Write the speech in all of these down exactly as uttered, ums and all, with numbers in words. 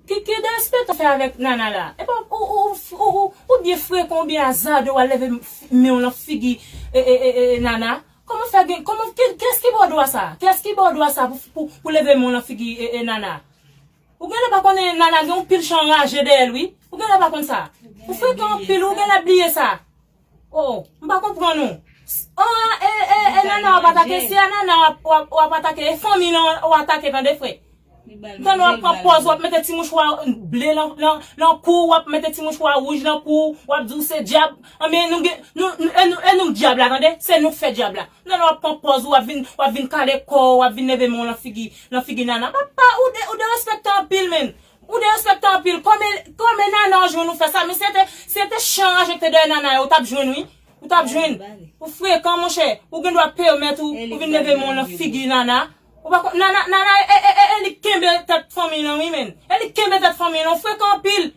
Ki, ki derespektan w fè avèk Nana la? Epa, ou, ou, ou, ou, ou byen frekan, ou byen azade, w al leve men w nan figi e, e, e, e, Nana. Kòman fè gen, kòman, ki, kiyès ki ba w dwa sa? Kiyès ki ba w dwa sa pou, pou, pou leve men w nan figi e, e, Nana? Ou genlè pa konnen Nana gen yon pil chan raje dèyè l, wi. Ou genlè pa konn sa. Ou frekan anpil, ou genlè bliye sa. Oh, m pa konprann ou. Ah, e, e, e, Nana w ap atake, se a Nana w ap, w ap, w ap atake, e fanmi lan w atake, tande, frè. M tande w ap pran pòz, w ap mete ti mouchwa ble lan, lan, lan kou w, w ap mete ti mouchwa wouj lan kou w, w ap di w se dyab. Anben, nou gen, nou, nou, e nou, e nou k dyab la, tande? Se nou k fè dyab la. M tande w ap pran pòz, w ap vin, w ap vin kale kò w, w ap vin leve men w lan figi, lan figi Nana. Papa, ou de, ou derespektan anpil, menn. Ou derespektan anpil. Kòman, kòman Nana w jwenn ou fè sa? Men si se te, si se te chan raje k te dèyè Nana yo, ou t ap jwenn, wi. Ou t ap jwenn. Ou frekan, monchè. Ou gen dwa pèmèt ou, ou vin leve men w lan figi Nana. Ou pa konn, Nana, Nana, e, e, e, e li k kenbe tèt fanmi lan, wi, menn. E li k kenbe tèt fanmi lan, ou frekan anpil.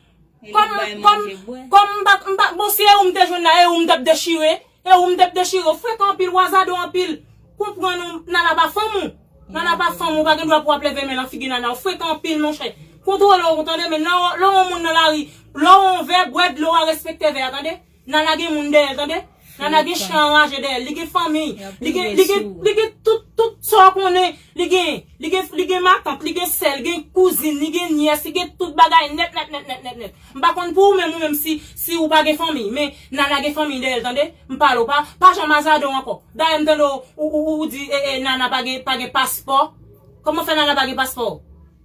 Kòm, kòm, kòm m pa, m pa, bon, si e ou m te jwenn la, e ou m t ap dechire. E ou m t ap dechire, ou frekan anpil, ou azade w anpil. Konprann ou, Nana pa fanm ou. Nana pa fanm ou, pa gen dwa pou w ap leve men lan figi Nana. Ou frekan anpil, monchè. Kontwole w, tande, men lè w, lè w yon moun nan lari, lè w yon vè, bwè dlo a, respekte vè a, tande. Nana gen moun dèyè l, tande. Nana gen chan raje dèyè l, li gen fanmi, li gen, li gen, li gen tout, tout sa w konnen, li gen, li gen, li gen matant, li gen sè, li gen kouzin, li gen nyès, li gen tout bagay nèt, nèt, nèt, nèt, nèt, nèt. M pa konn pou ou menm, ou menm si, si ou pa gen fanmi, men Nana gen fanmi dèyè l, tande. M pale w, pa, pa janm azade w ankò. Dayè m tande w, ou, ou, ou di, e, e, Nana pa gen, pa gen paspò. Kòman fè Nana pa gen paspò?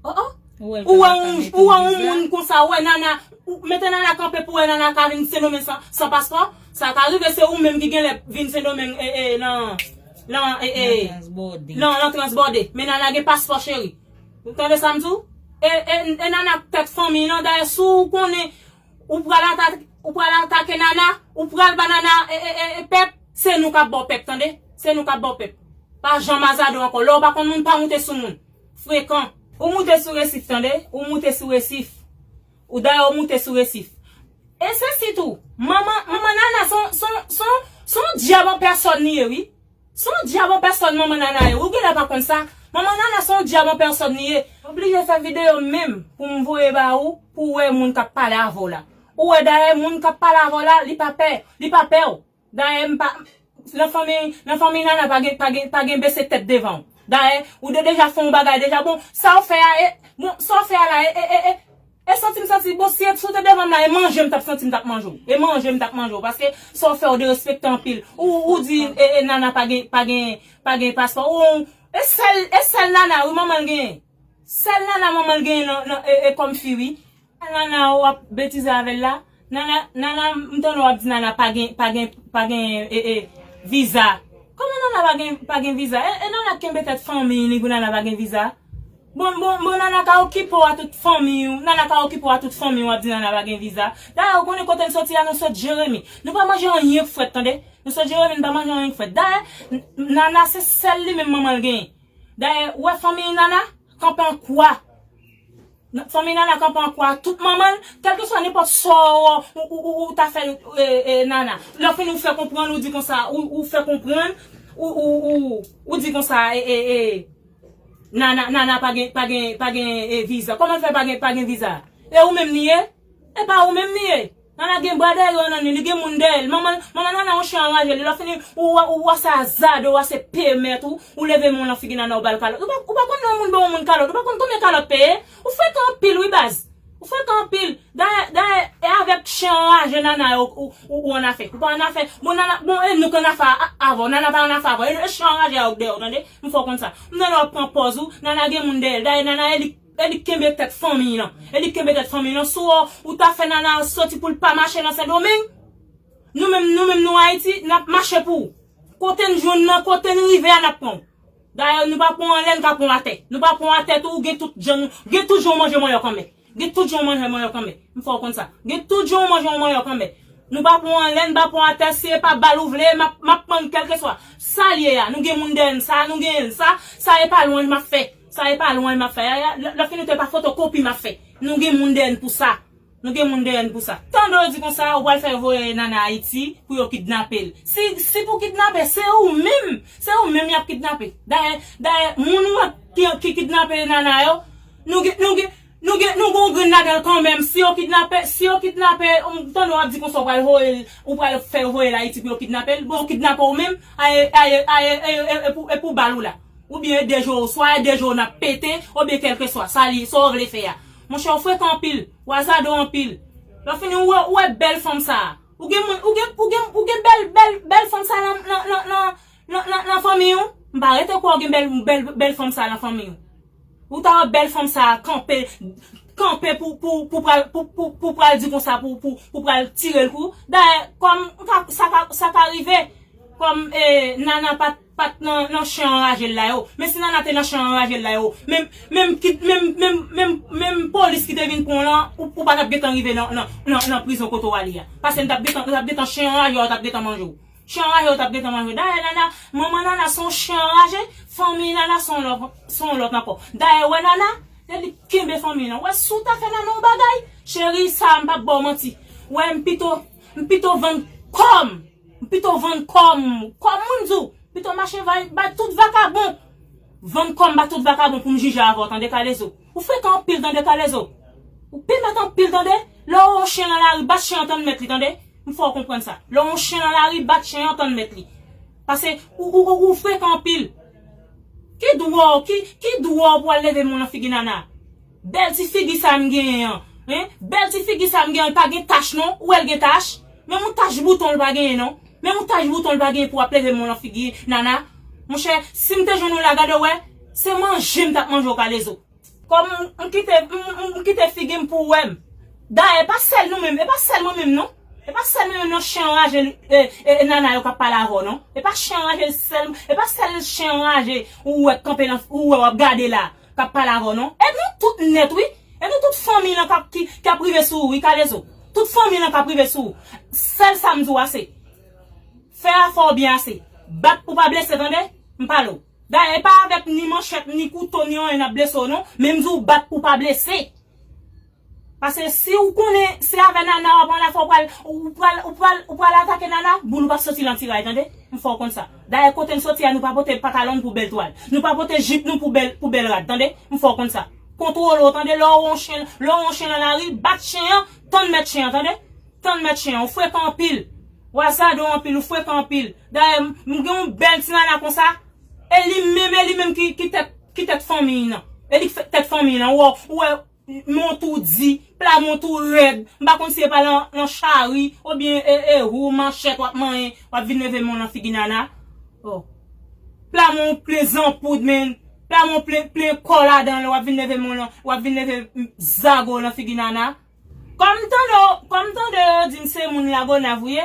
Oh, oh. Ou wè yon, ou wè yon moun konsa, ou wè Nana, ou mete Nana kanpe pou wè Nana ka vin Sendomeng san, san paspò. Sa ka rive se ou menm ki genlè vin Sendomeng, e, e, nan, nan, e, e, nan, nan transbòde. Men Nana gen paspò, cheri. Ou tande sa m di w? E, e, e Nana tèt fanmi lan, dayè si w konnen ou pral atake, ou pral atake Nana, ou pral ba Nana, e, e, e, e, pèp, se nou k ap ba w pèp, tande? Se nou k ap ba w pèp. Pa janm azade w ankò. Lè w pa konn moun, pa moute sou moun. Frekan. Ou moute sou resif, tande? Ou moute sou resif. Ou dayè ou moute sou resif. E se sitou, manman, manman Nana se yon, se yon, se yon, se yon dyab an pèsòn li ye, wi. Se yon dyab an pèsòn manman Nana ye. Ou genlè pa konn sa. Manman Nana se yon dyab an pèsòn li ye. M oblije fè videyo menm pou m voye ba ou, pou w wè moun k ap pale avè w la. Ou wè dayè moun k ap pale avè w la, li pa pè, li pa pè w. Dayè m pa, nan fanmi, nan fanmi Nana pa gen, pa gen, pa gen bese tèt devan w. Dayè, ou te deja fè yon bagay deja. Bon, sa w fè a, e, bon, sa w fè a la, e, e, e, e, e santi m santi, bon, si, si w te devan m la, e manje m t ap santi m t ap manje w. E manje m t ap manje w. Paske sa w fè, ou derespekte anpil. Ou, ou di, e, e, Nana pa gen, pa gen, pa gen paspò. Ou, e sèl, e sèl Nana, wi, manman l genyen. Sèl Nana manman l genyen nan, nan, e, e, kòm fi, wi. Nana, w ap betize avè l la. Nana, Nana, m tande w ap di Nana pa gen, pa gen, pa gen, e, e, viza. Kòman Nana pa gen, pa gen viza? E, e Nana kenbe tèt fanmi li pou Nana pa gen viza? Bon, bon, bon, Nana ka okipe w a tout fanmi w. Nana ka okipe w a tout fanmi w, w ap di Nana pa gen viza. Dayè, ou konnen kote n soti a, nou sot Jeremi. Nou pa manje anyen k frèt, tande. Nou sot Jeremi, nou pa manje anyen k frèt. Dayè, N-, Nana se sèl li menm manman l genyen. Dayè, ou wè fanmi Nana kanpe an kwa. N-, fanmi Nana kanpe an kwa. Tout manman l, kèlkeswa nenpòt sa w, ou, ou, ou, ou ta fè, e, e, Nana. Lè w fini, ou fè konprann, ou di konsa, ou, ou fè konprann, ou, ou, ou, ou di konsa, e, e, e, Nana, Nana pa gen, pa gen, pa gen, e, viza. Kòman l fè pa gen, pa gen viza? E ou menm li ye? E pa ou menm li ye. Nana gen bra dèyè yo nan li, li gen moun dèyè l. Manman, manman Nana yon chen anraje li. Lè w fini, ou, ou, ou wè se azade, ou wè se pèmèt ou, ou leve men w nan figi Nana, ou ba l kalòt. Ou pa, ou pa konn lè yon moun ba yon moun kalòt, ou pa konn konbyen kalòt peye? Ou frekan anpil, wi, baz. Ou frekan anpil. Dayè, dayè, e avèk chen anraje Nana yo, ou, ou, ou annafè. Ou pa annafè. Bon, Nana, bon, e nou k annafè a, avè w. Nana pa annafè avè w. E, e chen anraje a yo k dèyè w, tande? M fè w konn sa. M tande w ap pran pòz ou. Nana gen moun dèyè l. Dayè, Nana, e li E li kenbe tèt fanmi lan. E li kenbe tèt fanmi lan. Si w, ou ta fè Nana soti pou l pa mache nan Sendomeng, nou menm, nou menm nou Ayiti, n ap mache pou ou. Kote n jwenn nan, kote n rive a, n ap pran w. Dayè, nou pa pran w anlè, n ka pran w atè. Nou pa pran w atè tou, ou gen tout jan, gen tout jan w manje manyòk anmè. Gen tout jan w manje manyòk anmè. M fè w konn sa. Gen tout jan w manje yon manyòk anmè. Nou pa pran w anlè, n pa pran w atè, si e pa bal ou vle, m ap, m ap pran l kèlkeswa. Sa l ye a, nou gen moun dèyè n sa, nou genyen l sa, sa e pa lwanj m ap fè. Sa e pa lwanj m ap fè. Ya, ya, lè, lè fini tou e pa fotokopi m ap fè. Nou gen moun dèyè n pou sa. Nou gen moun dèyè n pou sa. Tande w di konsa, ou pral fè voye Nana Ayiti pou yo kidnape l. Si, si pou kidnape, se ou menm, se ou menm y ap kidnape. Dayè, dayè, moun ou wè ki, ki kidnape Nana yo, nou gen, nou gen, nou gen, nou gen yon grenn Gade l kanmenm, si yo kidnape, si yo kidnape, m tande w ap di konsa w pral voye l, ou pral fè yo voye l Ayiti pou yo kidnape l, bon, yo kidnape w menm, a e, a e, a e, e, e, e pou, e pou bal ou la. Oubyen e de je w, swa e de je w n ap pete, oubyen kèlkeswa, sa li, sa w vle fè a. Monchè, w frekan anpil, w azadò anpil. Lè w fini, ou wè, ou wè bèl fanm sa a. Ou gen moun, ou gen, ou gen, ou gen bèl, bèl, bèl fanm sa nan, nan, nan, nan, nan, nan, nan fanmi w? M pa rete kwè w gen bèl, bèl, bèl fanm sa nan fanmi w. Ou ta wè bèl fanm sa kanpe, kanpe pou, pou, pou pral, pou, pou, pou pral di konsa, pou, pou, pou pral tire l kou. Dayè, kòm, sa ka, sa ka rive, kòm, eh, Nana pa t, pa t nan, nan chen anraje l la yo. Men si Nana te nan chen anraje l la yo, menm, menm, ki, menm, menm, menm, menm polis ki te vin pran w lan, ou, ou pa t ap gentan rive nan, nan, nan, nan prizon kote w ale a. Paske n t ap gentan, n t ap gentan chen anraje w, t ap gentan manje w. Chen anraje w t ap gentan manje. Dayè, Nana, manman Nana se yon chen anraje, fanmi Nana se yon lòt, se yon lòt ankò. Dayè, wè Nana, se li k kenbe fanmi nan. Wè, si w ta fè Nana yon bagay, cheri, sa a m p ap ba w manti. Wè, m pito, m pito vann kò m. M pito vann kò m. Kò m, moun di w, pito mache bay, bay tout vakabon. Vann kò m ba tout vakabon pou m jije avè w, tande, Kalezo. Ou frekan anpil, tande, Kalezo. Ou pimèt anpil, tande. Lè w wè yon chen nan lari, bat chen an, tann mèt li, tande. M fè w konprann sa. Lè w wè yon chen nan lari, bat chen an, tann mèt li. Paske ou, ou, ou, ou frekan anpil. Ki dwa w, ki, ki dwa w pou al leve men w nan figi Nana? Bèl ti figi sa m genyen an. Hein? Bèl ti figi sa m genyen an, li pa gen tach non. Ou wè l gen tach? Menm yon tach bouton li pa genyen non. Menm yon tach bouton li pa genyen pou w ap leve men w nan figi Nana. Monchè, si m te jwenn ou la, gade w wè, se manje m t ap manje w, Kalezo. Kòm m, m kite, m, m, m kite figi m pou w wè m. Dayè, e pa sèl nou menm, e pa sèl mwen menm non. E pa sèl mwen menm non, chen anraje, e, e, e, Nana yo k ap pale avè w non. E pa chen anraje sèl, e pa sèl chen anraje ou wè k kanpe nan, ou wè w ap gade la, k ap pale avè w non. E nou tout nèt wi. E nou tout fanmi lan k ap, ki, k ap rive sou ou wi, Kalezo. Tout fanmi lan k ap rive sou ou. Sèl sa m di w ase. Fè afè w byen ase. Bat pou pa blese, tande? M pale w. Dayè, e pa avèk ni manchèt, ni kouto, ni anyen n ap blese w non. Men m di w bat pou pa blese. Paske si w konnen se avè Nana w ap ann afè, w pral, ou pral, ou pral, ou pral atake Nana, boul ou p ap soti nan tiray, tande? M fè w konn sa. Dayè, kote n soti a, nou pa pote patalon n pou bèl twal. Nou pa pote jip nou pou bèl, pou bèl rad, tande? M fè w konn sa. Kontwole w, tande? Lè w wè yon chen, lè w wè yon chen nan lari, bat chen an, tann mèt chen an, tande? Tann mèt chen an, ou frekan anpil. W azadò anpil, ou frekan anpil. Dayè, m, m gen yon bèl ti Nana konsa. E li menm, e li menm ki, ki tèt, ki tèt fanmiy nan. E li k fè tèt fanmiy nan. Ou wè, ou wè, men w tou di, pla men w tou rèd. M pa konn si e pa lan, lan chari, oubyen e, e hou, manchèt w ap manyen, w ap vin leve men w lan figi Nana. Oh. Pla men w plen zanpoud, men. Pla men w plen, plen kò ladan l, w ap vin leve men w lan, w ap vin leve, mm, zago w lan figi Nana. Kòm tande, kòm tande yo di m se moun Lagonav ou ye,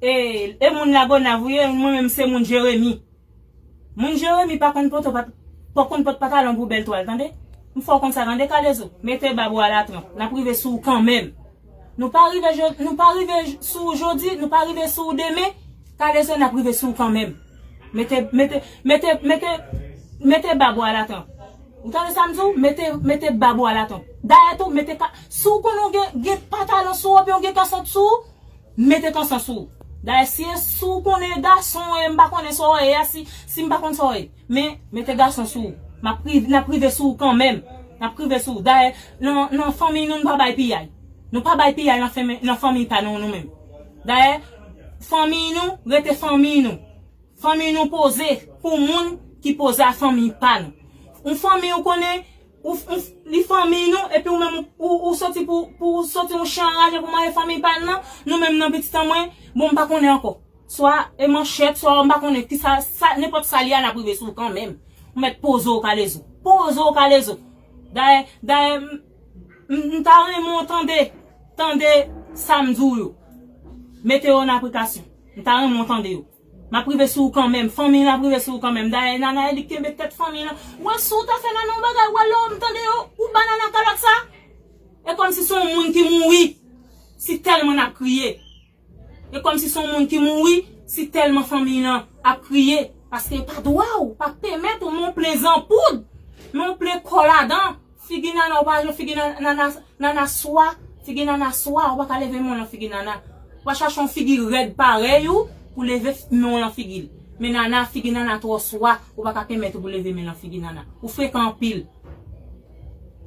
e, e moun Lagonav ou ye, mwen menm se moun Jeremi. Moun Jeremi pa konn pote pat-, pa konn pot patalon pou bèl twal, tande? M fè w konn sa, tande, Kalezo? Mete bab ou alatran. N ap rive sou ou kanmenm. Nou pa rive jo-, nou pa rive sou ou jodi, nou pa rive sou ou demen. Kalezo, n ap rive sou ou kanmenm. Mete, mete, mete, mete, mete bab ou alatran. Ou tande sa m di w? Mete, mete bab ou alatran. Dayè tou, mete ka-, si w konnen w gen, gen patalon sou ou, oubyen w gen kanson sou ou, mete kanson sou ou. Dayè, si e, si w konnen gason, e m pa konnen sa w ye a, si, si m pa konn sa w ye. Men, mete gason sou ou. M ap riv-, n ap rive sou ou kanmenm. N ap rive sou ou. Dayè, nan, nan fanmiy nou, nou pa bay piyay. Nou pa bay piyay nan fanmi, nan fanmiy pa nou, nou menm. Dayè, fanmiy nou, rete fanmiy nou. Fanmiy nou poze pou moun ki poze a fanmiy pa nou. Yon fanmiy ou konnen, ou, ou, li fanmiy nou, epi ou menm ou, ou, ou soti pou, pou soti yon chen anraje pou manje fanmiy pa n nan, nou menm nan pitit an mwen, bon, m pa konnen ankò. Swa e manchèt, swa m pa konnen kisa, sa, nenpòt sa li a, n ap rive sou ou kanmenm. Ou mèt poze w, Kalezo. Poze w, Kalezo. Dayè, dayè, m, m, m ta renmen w tande, tande sa m di w yo. Mete yo nan aplikasyon. M ta renmen w tande yo. M ap rive sou ou kanmenm. Fanmi an ap rive sou ou kanmenm. Dayè, Nana, e li k kenbe tèt fanmi an. Wè, si w ta fè Nana yon bagay, wè, lè w m tande yo, ou ba Nana kalòt sa. E kòmsi se yon moun ki mouri. Si tèlman n ap kriye. E kòmsi se yon moun ki mouri, si tèlman fanmi an ap kriye. Paske e pa dwa w, pa pèmèt ou, men w plen zanpoud, men w plen kò ladan. Figi Nana, ou pa jwenn figi Nana, Nana, Nana swa, figi Nana swa, ou pa ka leve men w lan figi Nana. Ou pa chache yon figi rèd parèy ou pou leve men w lan figi l. Men Nana, figi Nana twò swa, ou pa ka pèmèt ou pou leve men lan figi Nana. Ou frekan anpil.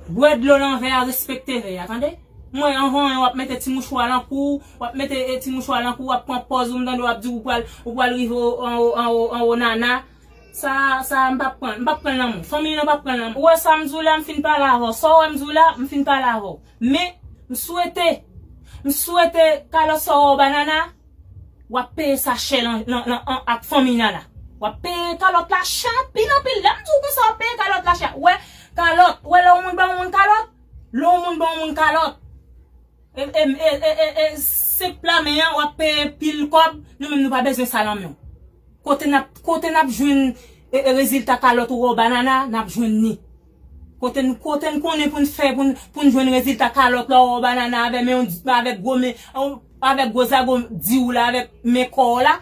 Bwè dlo nan vè a, respekte vè a, tande? M wè anvan w ap mete ti mouchwa lan kou, w ap mete eh, ti mouchwa lan kou, w ap pran pòz ou, m tande w ap di ou pral, ou pral rive anwo, anwo, anwo nana. Sa, sa, m p ap pran, m p ap pran lanmou. Fanmi lan p ap pran lanmou. Ou wè sa m di w la, m fin pale avè w. Sa w wè m di w la, m fin pale avè w. Men, m swete, m swete kalòt sa w wè w ba nana, w ap peye sa chè lan, lan, lan, an, ak fanmi nana. W ap peye kalòt la chè anpil, anpil. Lè m di w konsa, w ap peye kalòt la chè. Ou wè, kalòt, ou wè lè yon moun ban yon moun kalòt, lè yon moun ban yon moun kalòt, e, e, e, e, e, e, senk pla men an, w ap peye pil kòb, nou menm nou pa bezwen sa lan men w. Kote n ap, kote n ap jwenn e, e, rezilta kalòt ou wè w ba nana, n ap jwenn ni. Kote n, kote n konnen pou n fè, pou n, pou n jwenn rezilta kalòt la, ou wè w ba nana avè men, avèk gwo men, avèk gwo zago di w la, avèk men kò w la,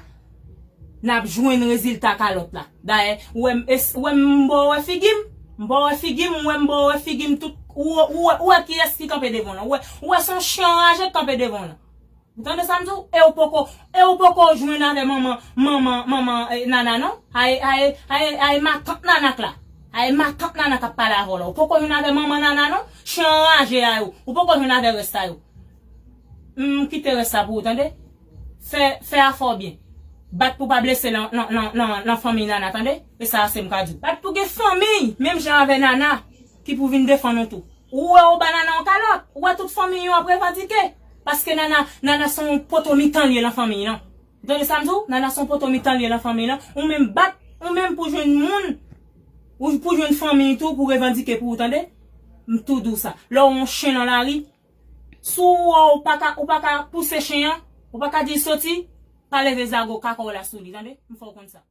n ap jwenn rezilta kalòt la. Dayè, ou wè m, es- ou wè m ba w wè figi m, m ba w wè figi m, ou wè m ba w wè figi m, tout, ou, ou, ou wè kiyès ki kanpe devan w lan, ou wè, ou wè se yon chen anraje k kanpe devan w lan. Ou tande sa m di w? E ou poko, e ou poko jwenn avè manman, manman, manman eh, nana non. Aye, aye, aye, aye matant nana k la. Aye matant nana k ap pale avè w la. Ou poko jwenn avè manman nana non. Chen anraje a yo. Ou poko jwenn avè rès sa yo. M kite rès sa pou ou tande. Fè, fè afè w byen. Bat pou pa blese lan, lan, lan, lan, lan fanmi nana tande. E sa se m ka di w. Bat pou gen fanmi, menm jan avè nana, ki pou vin defann ou tou. Ou wè ou ba nana yon kalòt, ou wè tout fanmi yo ap revandike. Paske nana, nana se yon poto mitan l ye lan fanmi lan. Ou tande sa m di w? Nana se yon poto mitan l ye lan fanmi lan. Ou menm bat, ou menm pou jwenn moun, ou pou jwenn fanmi tou pou revandike pou ou tande. M tou di w sa. Lè w yon chen lan lari, si w wè w pa ka, ou pa ka pouse chen an, ou pa ka di l soti, pa leve zago kaka w la sou li tande. M fè w konn sa.